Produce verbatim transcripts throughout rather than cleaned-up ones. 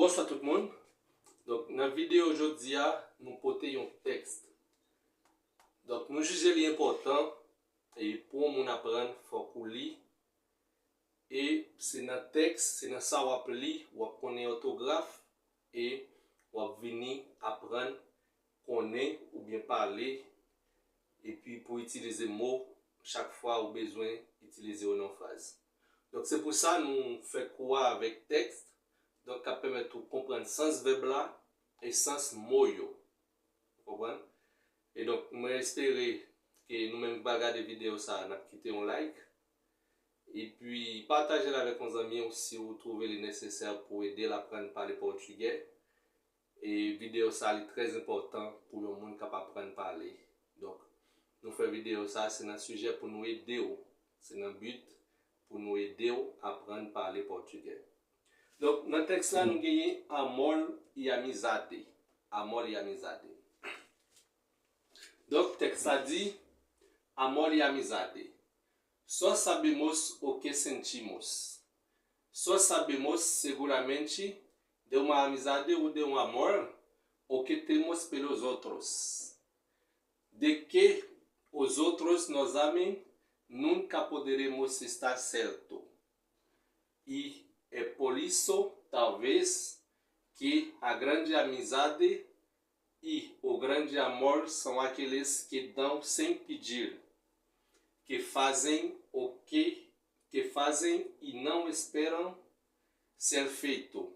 Bonswa tout moun. Donk, nan videyo jodi a, nou pote yon tèks. Donk, nou jije li enpòtan, e pou yon moun aprann, fòk ou li. E se nan tèks, se nan sa w ap li, w ap konnen òtograf, e w ap vini aprann konnen oubyen pale, epi pou itilize mo chak fwa ou bezwen itilize yo nan fraz. Donk, se pou sa nou fè kou a avèk tèks, donk, k ap pèmèt ou konprann sans vèb la e sans mo yo. Ou konprann? E donk, mwen espere ke nou menm ki pral gade videyo sa a, n ap kite yon like. Epi, pataje l avèk yon zanmi w si w twouve li nesesè pou ede l aprann pale pòtigè. E videyo sa a, li trè enpòtan pou yon moun k ap aprann pale. Donk, nou fè videyo sa a, se nan sijè pou nou ede w. Se nan bi pou nou ede w aprann pale pòtigè. Donk, nan tèks la, nou genyen amor e amizade. Amor e amizade. Donk, tèks la di, amor e amizade. Só sabemos o que sentimos. Só sabemos seguramente de uma amizade ou de um amor o que temos pelos outros. De que os outros nos amem, nunca poderemos estar certo. E é por isso, talvez, que a grande amizade e o grande amor são aqueles que dão sem pedir, que fazem o que, que fazem e não esperam ser feito,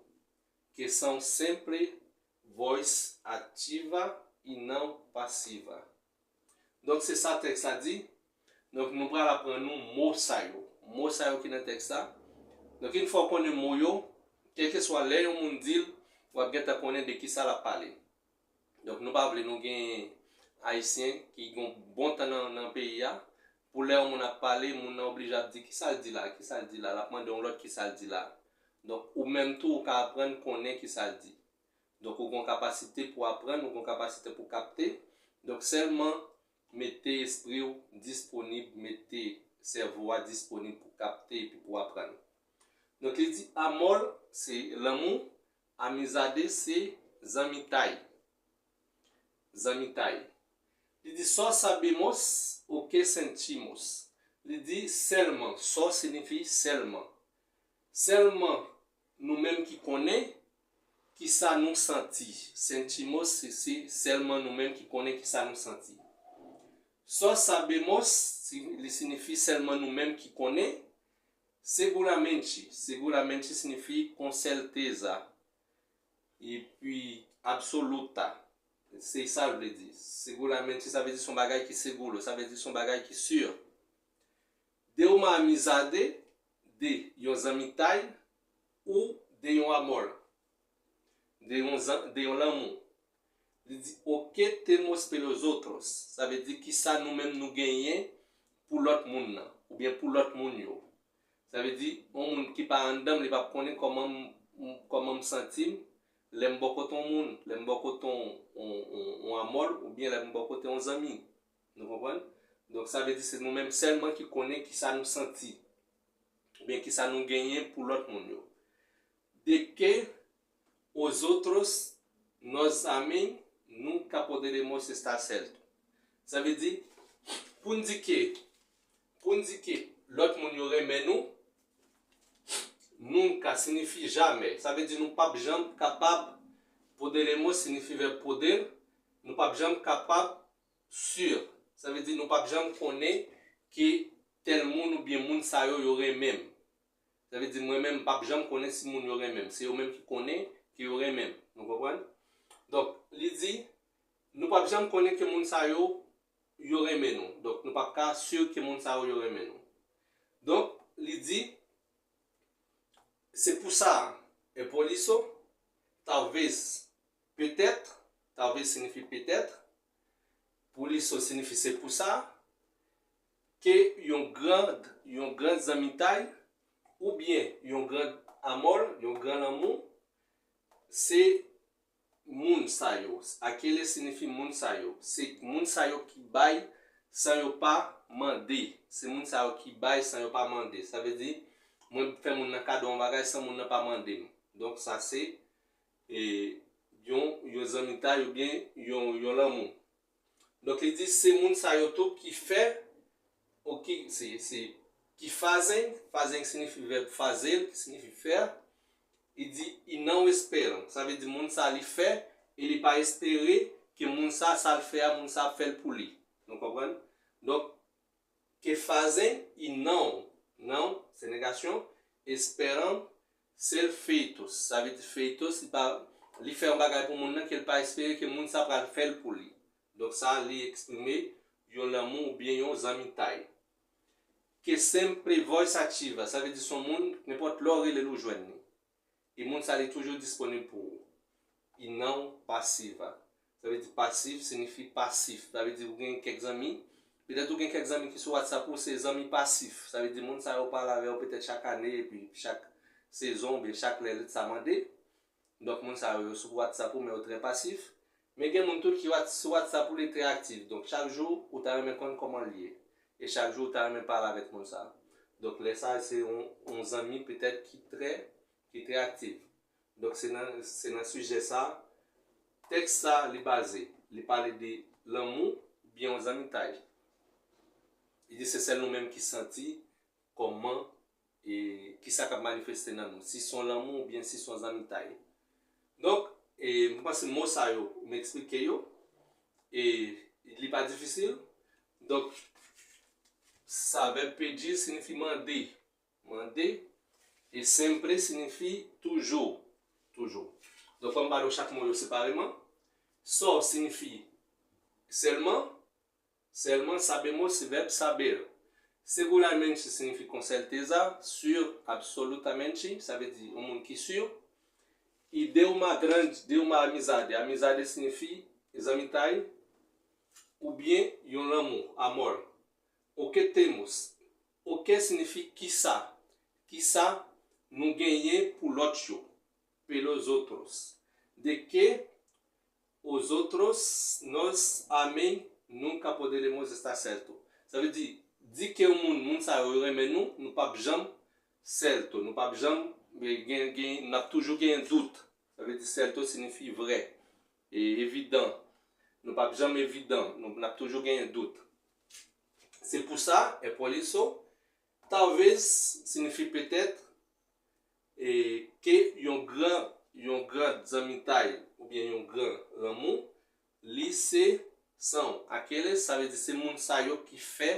que são sempre voz ativa e não passiva. Donk, se sa tèks la di. Donk, nou pral aprann nou mo sa yo. Mo sa yo ki nan tèks la. Donk, yon fwa w konnen mo yo, kèlkeswa lè yon moun di l, w ap gentan konnen de ki sa l ap pale. Donk, nou pa vle nou gen Ayisyen ki gen bon tan nan, nan peyi a, pou lè yon moun ap pale, moun nan oblije ap di, "Ki sa l di la? Ki sa l di la?" L ap mande yon lòt, "Ki sa l di la?" Donk, ou menm tou, ou ka aprann konnen ki sa l di. Donk, ou gen kapasite pou aprann, ou gen kapasite pou kapte. Donk, sèlman mete espri w disponib, mete sèvo a disponib pou kapte epi pou aprann. Donk, li di, amor, se lanmou, amizade, se zanmitay. Zanmitay. Li di, só sabemos o que sentimos. Li di, sèlman, só siyifi sèlman. Sèlman nou menm ki konnen ki sa nou santi. Sentimos, se, se sèlman nou menm ki konnen ki sa nou santi. Só sabemos, si, li siyifi sèlman nou menm ki konnen. Seguramente. Seguramente siyifi com certeza. Epi absoluta. Se sa l vle di. Seguramente, sa vle di se yon bagay ki seguro. Sa vle di se yon bagay ki si. De uma amizade, de yon zanmitay, ou de yon amor. De yon zan-, de yon lanmou. Li di, o que temos pelos outros. Sa vle di ki sa nou menm nou genyen pou lòt moun nan, oubyen pou lòt moun yo. Sa vle di, yon moun ki pa anndan m, li p ap konnen kòman m, m, kòman m santi m lè m bò kote yon moun, lè m bò kote yon, yon, yon, yon amor, oubyen lè m bò kote yon zanmi. Nou konprann? Donk, sa vle di se nou menm sèlman ki konnen ki sa nou santi, oubyen ki sa nou genyen pou lòt moun yo. De que os outros nos amem, nunca poderemos estar certo. Sa vle di, pou n di ke, pou n di ke lòt moun yo renmen nou, nunca siyifi jamè. Sa vle di nou p ap janm kapab, poderemos siyifi vèb poder, nou p ap janm kapab si. Sa vle di nou p ap janm konnen ke tèl moun oubyen moun sa yo, yo renmen m. Sa vle di mwen menm, m p ap janm konnen si moun yo renmen m. Se yo menm ki konnen ke yo renmen m. Nou konprann? Donk, li di, nou p ap janm konnen ke moun sa yo, yo renmen nou. Donk, nou p ap ka si ke moun sa yo, yo renmen nou. Donk, li di, se pou sa, é por isso, talvez, petèt, talvez siyifi petèt, por isso siyifi se pou sa, ke yon gran, yon gran zanmitay, oubyen yon gran amor, yon gran lanmou, se moun sa yo. Aquele siyifi moun sa yo. Se moun sa yo ki bay san yo pa mande. Se moun sa yo ki bay san yo pa mande. Sa vle di, mwen fè moun nan kado yon bagay san moun nan pa mande m. Donk, sa se e, yon, yon zanmitay oubyen yon, yon lanmou. Donk, li di se moun sa yo tou ki fè, ou ki, se, se, ki fazem, fazem siyifi vèb fazer, ki siyifi fè. Li di, e não esperam. Sa vle di moun sa li fè, e li pa espere ke moun sa, sa l fè a, moun sa ap fè l pou li. Nou konprann? Donk, que fazem e não, não, se negasyon, esperam ser feitos. Sa vle di feitos, li pa, li fè yon bagay pou moun nan ke l pa espere ke moun sa pral fè l pou li. Donk sa, li eksprime yon lanmou oubyen yon zanmitay. Que sempre voz ativa, sa vle di se yon moun, nenpòt lè w rele l, ou jwenn li. E moun sa, li toujou disponib pou ou. E não passiva. Sa vle di pasif siyifi pasif. Sa vle di ou gen kèk zanmi. Petèt ou gen kèk zanmi ki sou WhatsApp ou, se zanmi pasif. Sa vle di moun sa yo pale avè w petèt chak ane, epi chak sezon, oubyen chak lè sa mande. Donk, moun sa yo, yo sou WhatsApp ou, men yo trè pasif. Men gen moun tou ki Whats-, sou WhatsApp ou, li trè aktif. Donk, chak jou, ou ta renmen konn kòman l ye. E chak jou, ou ta renmen pale avèk moun sa. Donk, lè sa, se yon, yon zanmi petèt ki trè, ki trè aktif. Donk, se nan, se nan sijè sa, tèks sa, li baze. Li pale de lanmou, oubyen yon zanmitay. Li di se sèl nou menm ki santi kòman, e, kisa k ap manifeste nan nou. Si se yon lanmou oubyen si se yon zanmitay. Donk, e, m panse mo sa yo, m eksplike yo. E, li pa difisil. Donk, sa vèb pedir siyifi mande. Mande. E sempre siyifi toujou. Toujou. Donk, fò m pale w chak mo yo separeman. Só siyifi sèlman. Sèlman, sabemos se vèb saber. Seguramente siyifi com certeza, sûr, absolutamente, sa vle di yon moun ki si. E de uma grande, de uma amizade. Amizade siyifi zanmitay, oubyen yon lanmou, amor. O que temos? O que siyifi kisa? Kisa nou genyen pou lòt yo? Pelos outros. De que os outros nos amem, nunca poderemos estar certo. Sa vle di, di ke yon moun, moun sa yo renmen nou, nou p ap janm certo, nou p ap janm gen, gen, n ap toujou genyen dout. Sa vle di certo siyifi vrè, e evidan. Nou p ap janm evidan, nou, n ap toujou genyen dout. Se pou sa, é por isso, talvez siyifi petèt, e ke yon gran, yon gran zanmitay oubyen yon gran lanmou, li se são aqueles, sa vle di se moun sa yo ki fè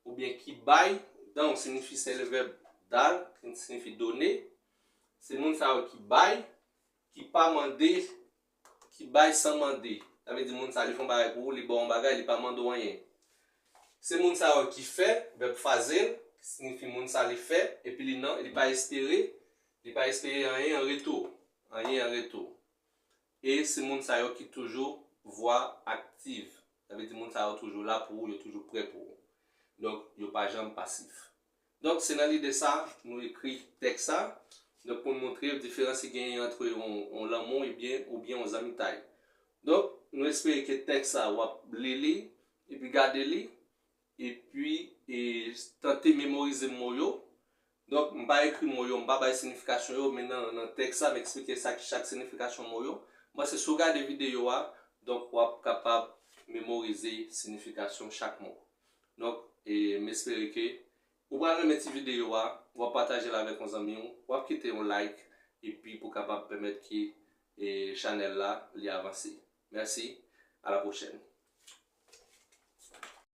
oubyen ki bay, dão siyifi se le verbe dar, ki siyifi done, se moun sa yo ki bay, ki pa mande, ki bay san mande. Sa vle di moun sa, li fè yon bagay pou ou, li ba w yon bagay, li pa mande w anyen. Se moun sa yo ki fè, vèb fazer, ki siyifi moun sa li fè, epi li nan, li pa espere, li pa espere anyen an retou. Anyen an retou. E se moun sa yo ki toujou voix active. Sa vle di moun sa yo toujou la pou ou, yo toujou prè pou ou. Donk, yo pa janm pasif. Donk, se nan lide sa, nou ekri tèks sa. Donk, pou n montre diferans ki genyen ant yon, yon lanmou ebyen, oubyen yon zanmitay. Donk, nou espere ke tèks sa, w ap li li, epi gade li, epi, e, tante memorize mo yo. Donk, m pa ekri mo yo, m pa bay siyifikasyon yo, men nan, nan tèks sa, m eksplike sa ki chak siyifikasyon mo yo. M panse si w gade videyo a, donk, w ap kapab memorize siyifikasyon chak mo. Donk, e, m espere ke ou pral renmen ti videyo a, w ap pataje l avèk yon zanmi w, w ap kite yon like, epi pou kapab pèmèt ke, e, chanèl la, li avanse. Mèsi, à la prochaine.